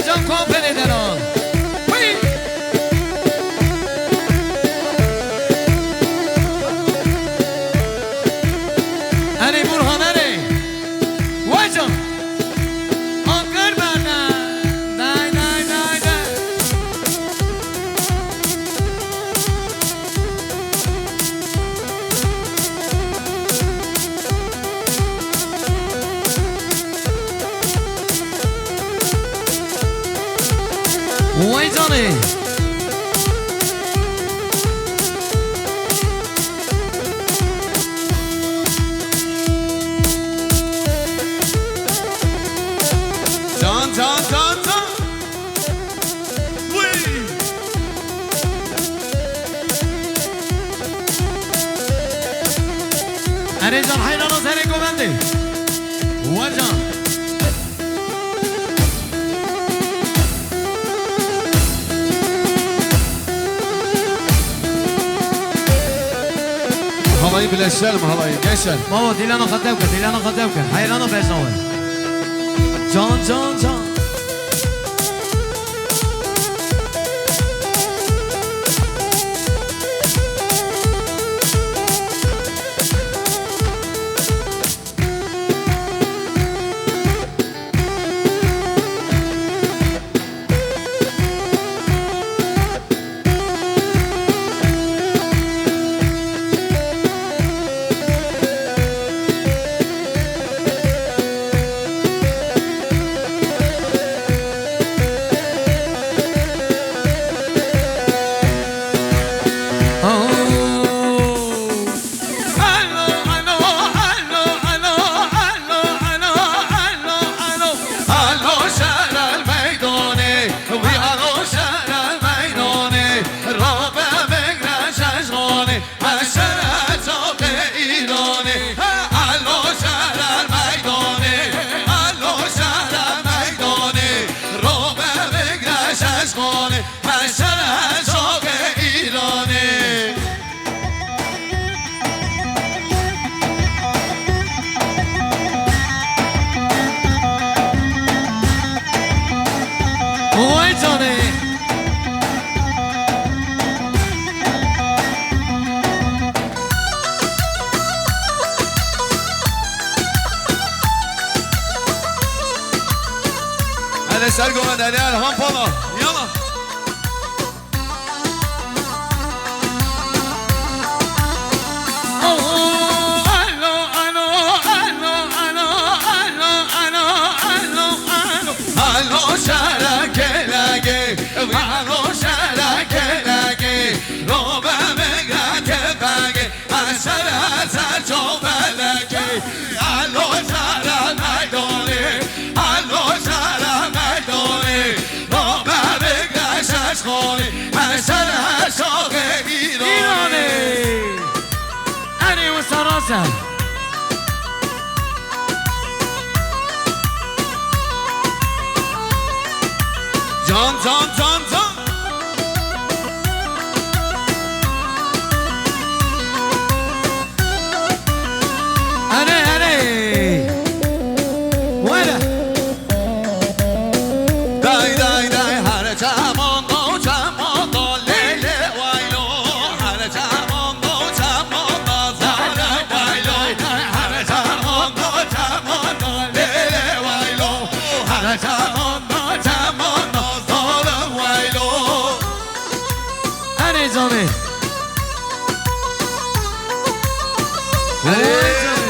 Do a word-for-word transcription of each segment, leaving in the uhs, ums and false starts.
Can Kuan Pelê Delal. Hıy! Erê Burhan, erê. Vay can. Akır benden. Day, day, day, day. Vay canê. Can, can, can, can. Wî! Erê can, heyran ol, serê govendê. Wa can. Halayî bileşelim, halayî, gençler. Baba, dîlana xwe dew ke, dîlana xwe dew ke. Heyrana bejna we. Can, can, can. Alo şehre meydonê, wî alo şehre meydonê, robe vegre şeşgonê, meşere çoqê îlonê. Alo şehre meydonê, alo şehre meydonê, robe vegre şeşgonê, meşere çoqê îlonê. Vay canê. Hele ser govend, hele Elhan Pala. Yala. Alo şehre kelekê, alo şehre kelekê, robe vegre kefekê, eser eser çok belekê. Alo şehre meydonê, alo şehre meydonê, robe vegre şeşgonê, eser eser çok îlonê. Erê wisa rast e. Can, can, can, can. Erê, erê. Were. Day, day, day, her çemondo, çemondo, lê, lê, waylo. Her çemondo, çemondo, zalım, waylo. Her çemondo, çemondo, lê, lê, waylo. Her çemondo, çemondo, zalım, waylo. Erê canê. Erê canê.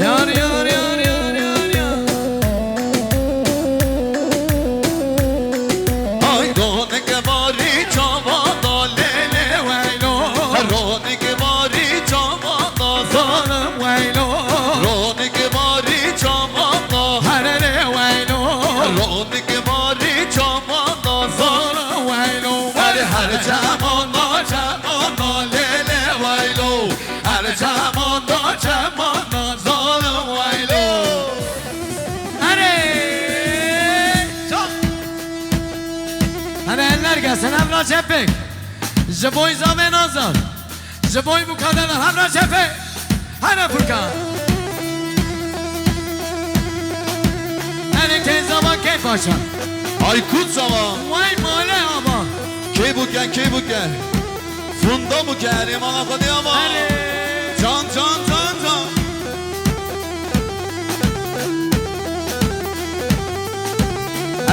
Yar, yar, yar, yar, yar, yar. Ay, donik barî çavanda lê lê weylo. Ronik barî çavanda zalim weylo. Ronik barî çavanda. Herê lê weylo. Ronik barî çavanda zalim weylo. Her, her çavanda, çavanda lê lê weylo. Her çemanda, çemanda zalim weylo. Erê! Çal! Hene eller gelsin, hevra çepik. Ji boy Zavê Nazan. Ji boy Mukadele, hevra çepik. Hene Furkan. Başa. Aykut Zava. Vay male ava. Kê bûke, kê bûke. Funda bûke, erê mala Xwedê ava. Erê. Can, can, can, can.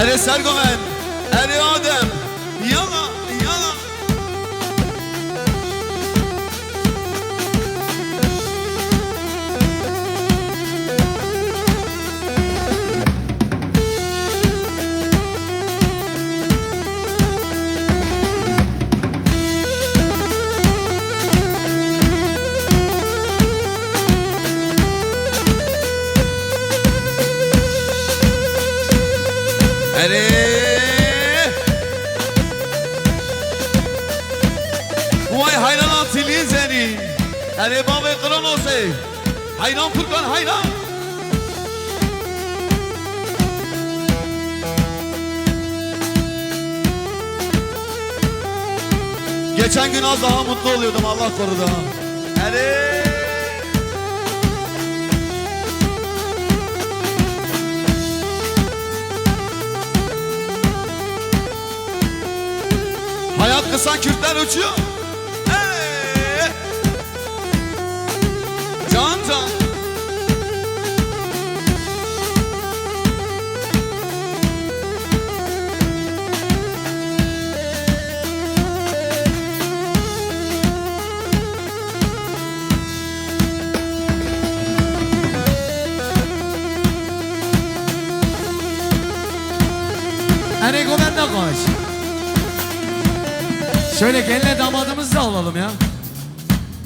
Erê Sergoven. Erê Adem. Yala, yala. Erê! Vay hayrana tilî zenî. Erê bavê Kronosê. Hayran Furkan, hayran. Geçen gün az daha mutlu oluyordum, Allah korudu ha. Erê! Hayat kısa, Kürtler uçuyor. Hey! Can can. Erê Govenda Koç. Şöyle gelinle damadımızı da alalım ya.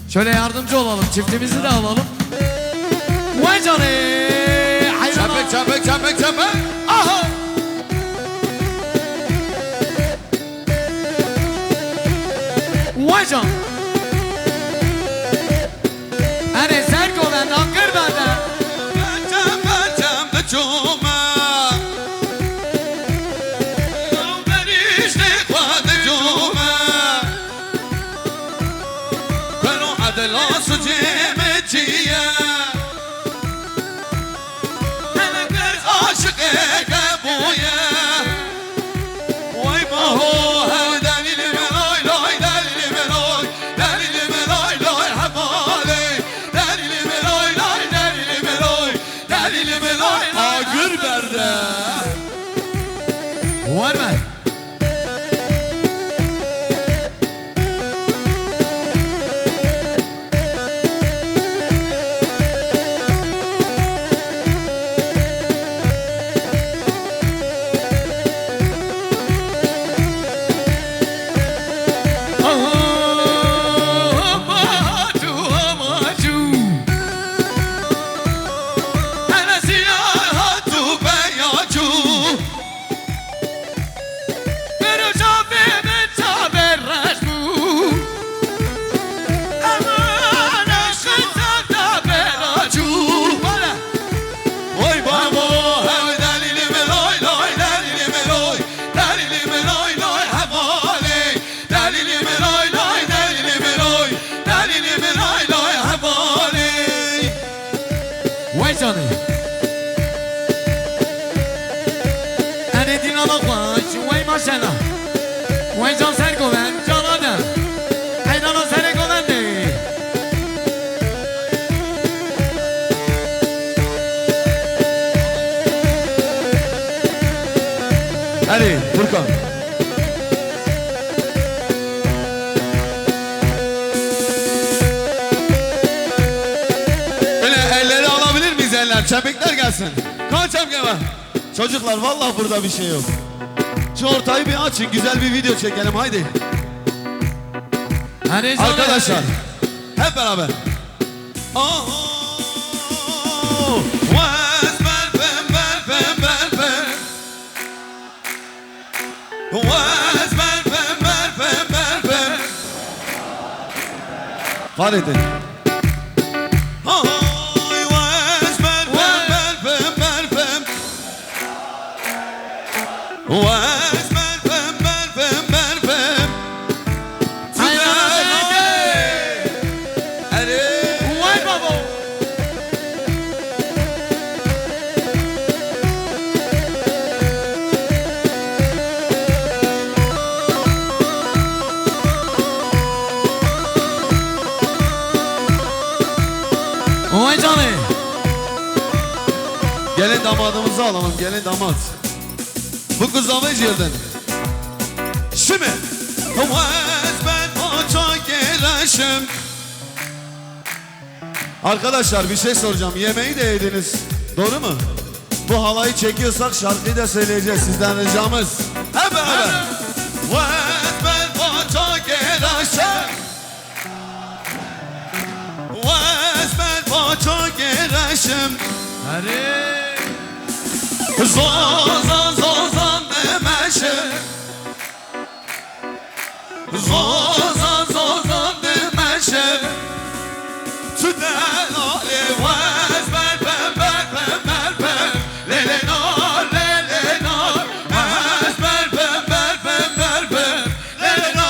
Şöyle yardımcı olalım, çiftimizi de alalım. Vay canı! Hayran. Çapık, çapık, çapık, çapık. Aha! Vay can! Erê Sergo ve nakir bende. Berçem, berçem diçûme. Berîştê xwe diçûme. Kero edila sucê min çi ye? Hele kir aşiqê ke bûye. Way baho, hey delîlê min lay lay, delîlê min lay, delîlê min lay lay hevalê. Delîlê min lay lay, delîlê min lay, delîlê min lay lay. Agir berde. War ver. Pêro çavê min çavê reş bû. Eman eşq çav da bêra çû. Bale. Oy babo, hey delîlê min lay lay, delîlê min lay, delîlê min lay lay hevalê. Delîlê min lay lay, delîlê min lay, delîlê min lay lay hevalê. Wey canê. Enê dînana xweş, wey maşela. Wey can ser govend, cana de. Eynana serê govendê. Erê, Furkan. Böyle elleri alabilir miyiz eller? Çepikler gelsin. Kan çepke var. Çocuklar, vallahi burada bir şey yok. Şu ortayı bir açın, güzel bir video çekelim, haydi. Arkadaşlar, hep beraber. Oh, wes berfem, berfem, berfem. Wes berfem, berfem, berfem. Faredin. Hay wes berfem, berfem, berfem. Wes berfem, berfem, berfem. Hayran. Erê. Vay babo. Damadımızı alalım, gelin damat. Bu kız da vecirden. Şimdi. Wez ber paça geleşim. Arkadaşlar, bir şey soracağım. Yemeği de yediniz. Doğru mu? Bu halayı çekiyorsak şarkıyı da söyleyeceğiz. Sizden ricamız. Hep beraber. Wez ber paça geleşim. Wez ber paça geleşim. Hadi. Zozan, zozan demeşim. Zozan, zozan demeşim. Tu delalê wez ber, ber, ber, ber, ber, ber. Lê, lê, na, lê, lê, na. Wez ber, ber, ber, ber, ber, ber. Lê, lê, na,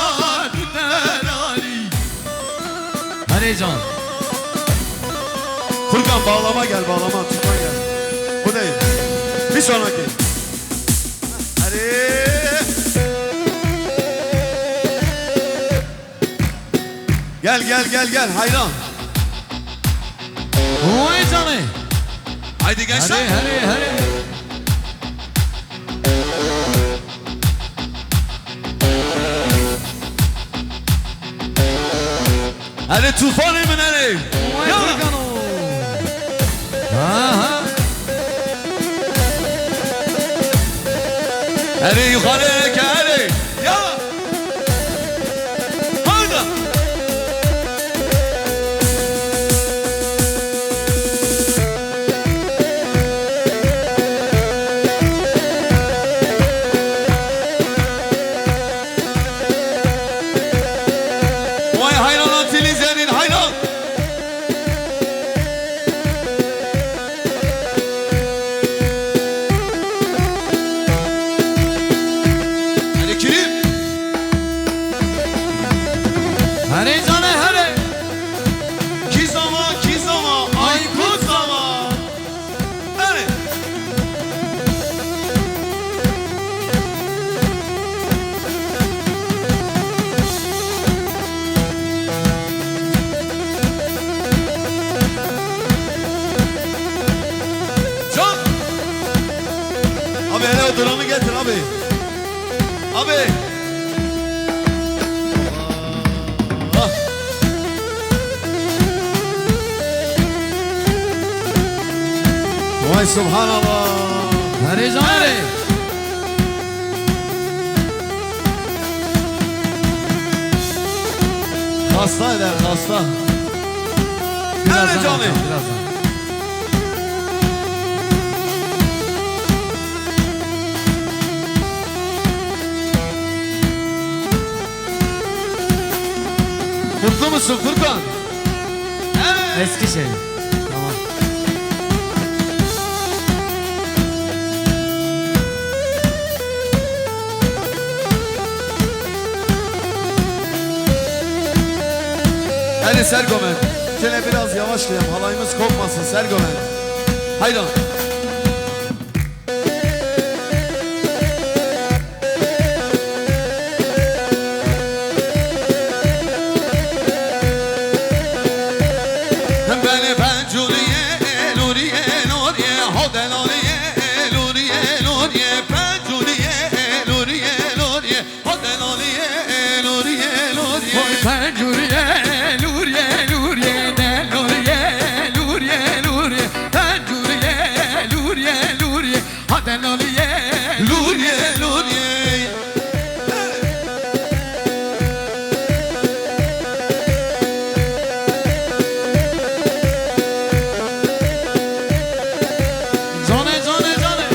tu delalî. Hadi can. Furkan, bağlama gel, bağlama, tutma gel. Bu değil. Bir sonraki. Hadi. Gel, gel, gel, gel, hayran. Vay canı. Haydi gençler. Hadi, hadi, hadi. Hadi tufanê min, hadi. Vay. Ya. Furkan o. Aha. Hadi yukarı, hadi. Ya. Haydi. Vay hayran, Atili Zenin, hayran. Hadi Kerim. Hadi canım, hadi. Kizama, Kizama, Aykut Zama. Hadi. Can! Abi hele o duranı getir abi. Abi! Ah! Vay subhanallah! Hadi canım! Hasta eder, hasta. Birazdan. Nerede canım? Alacağım, birazdan. Mutlu musun Furkan? Eskişehir. Tamam. Hadi Sergomen. Şöyle biraz yavaşlayalım. Halayımız kopmasın Sergomen. Haydi. Beni pencuriye, luriye, luriye, ho delaliye, luriye, luriye, pencuriye, luriye, luriye, ho delaliye, luriye, luriye. Oy pencuriye, luriye, luriye, delaliye, luriye, luriye, pencuriye, luriye, luriye. Hadi Luriye, Luriye, Luriye. Canê, canê, canê.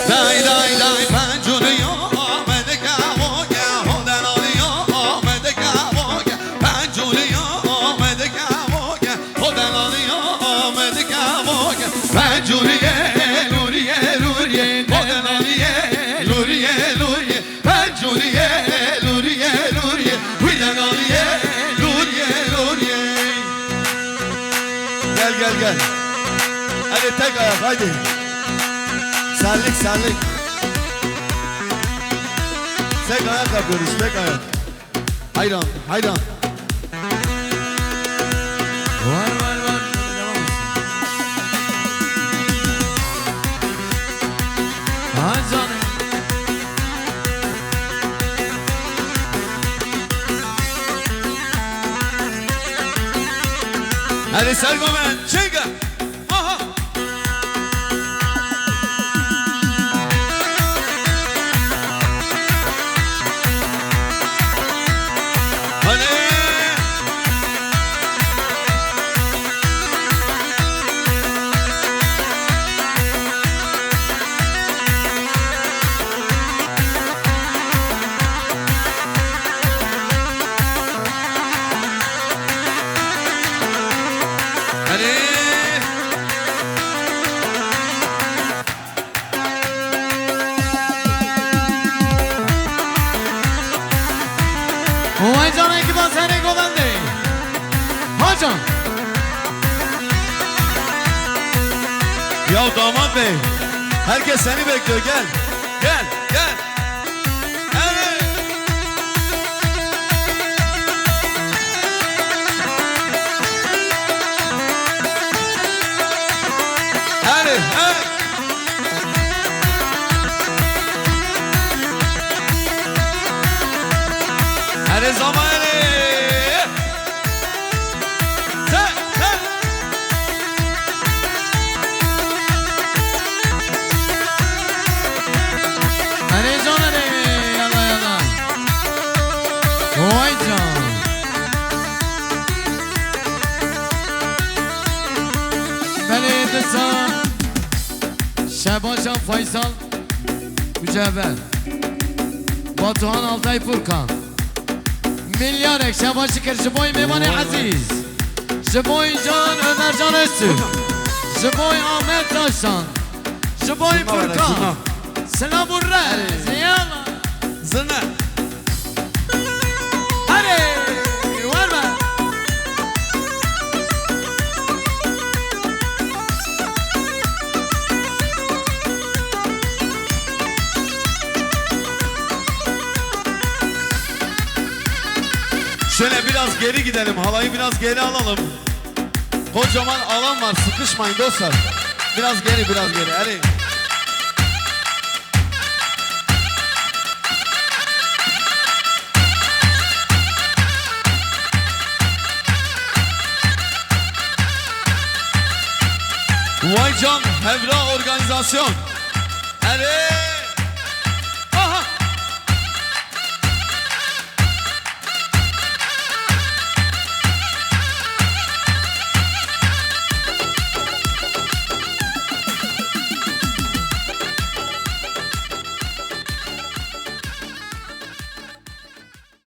Day, day, day, pencuriyo, Ahmet Gavo, Gavo, Delaliyo, Ahmet Gavo, Gavo. Pencuriye, Luriye, Luriye, Luriye, Luriye, Luriye, Luriye, Pencuriye, Luriye, Luriye, Luriye, Luriye, Luriye. Gel, gel, gel. Hadi tek ayak, haydi. Senlik, senlik. Tek ayak yapıyoruz, tek ayak. Hayran, hayran. Var, var, var. Devam etsin. Ha canım. Hadi Sergomen, çek. Aha. Hadi. Hadi. Vay canına, iki basenê govendê. Hacan. Ya damat bey, herkes seni bekliyor. Gel, gel, gel. Hadi. Hadi, hadi. Hadi zamanı. Sen, sen. Hadi canım, yalla, yalla. Vay can. Belê disa Şebaşan Faysal Mücevher, Batuhan Altay Furkan, milyarek şebaşî kir ji boy mêvanê ezîz, ji boy Can Ömercan Öztürk, ji boy Ahmet Taştan, ji boy Furkan. Silav û rez. Yala. Zina. Hadi, ver be. Şöyle biraz geri gidelim, halayı biraz geri alalım. Kocaman alan var, sıkışmayın dostlar. Biraz geri, biraz geri. Hadi. Vay can, Hevra Organizasyon. Hadi.